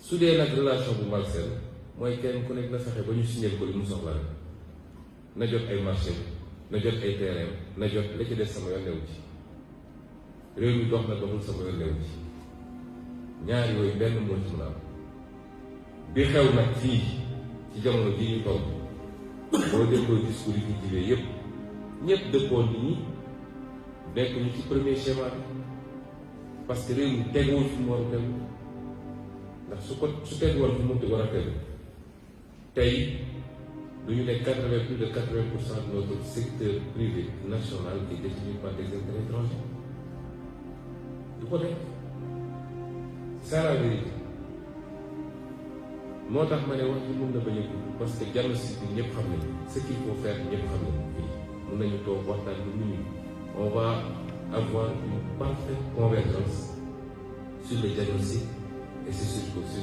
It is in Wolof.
su dee nag relation bu malsaine mooy kenn ku nekk na fexe ba ñu signé ko li mu soxla rek na jot ay marché na jot ay terrain na jot la ci des sama yoon newu ci réew mi dox na doxul sama yoon newu ci ñaar yooyu benn moo ci mën a am bi xew nag fii ci jamono jii ñu toll boo dégloo discours yi fi jibee yépp ñëpp dëppoon nit ñi nekk ñu ci premier schéma bi parce que réew mi teguwul fi mu war a tegu ndax su teguwoon fi mu war a tegu tey du ñu ne plus de 80% de notre secteur privé national est détenu par des intérêts étrangers du ko def c'est la vérité moo tax ma ne wax ji mun na bañ a gudd parce que diagnostic bi ñëpp xam nañu ce qu'il faut faire ñëpp xam nañu fii mun nañu toog waxtaan bi nit ñi on va avoir une parfaite convergence sur le diagnostic et c'est sur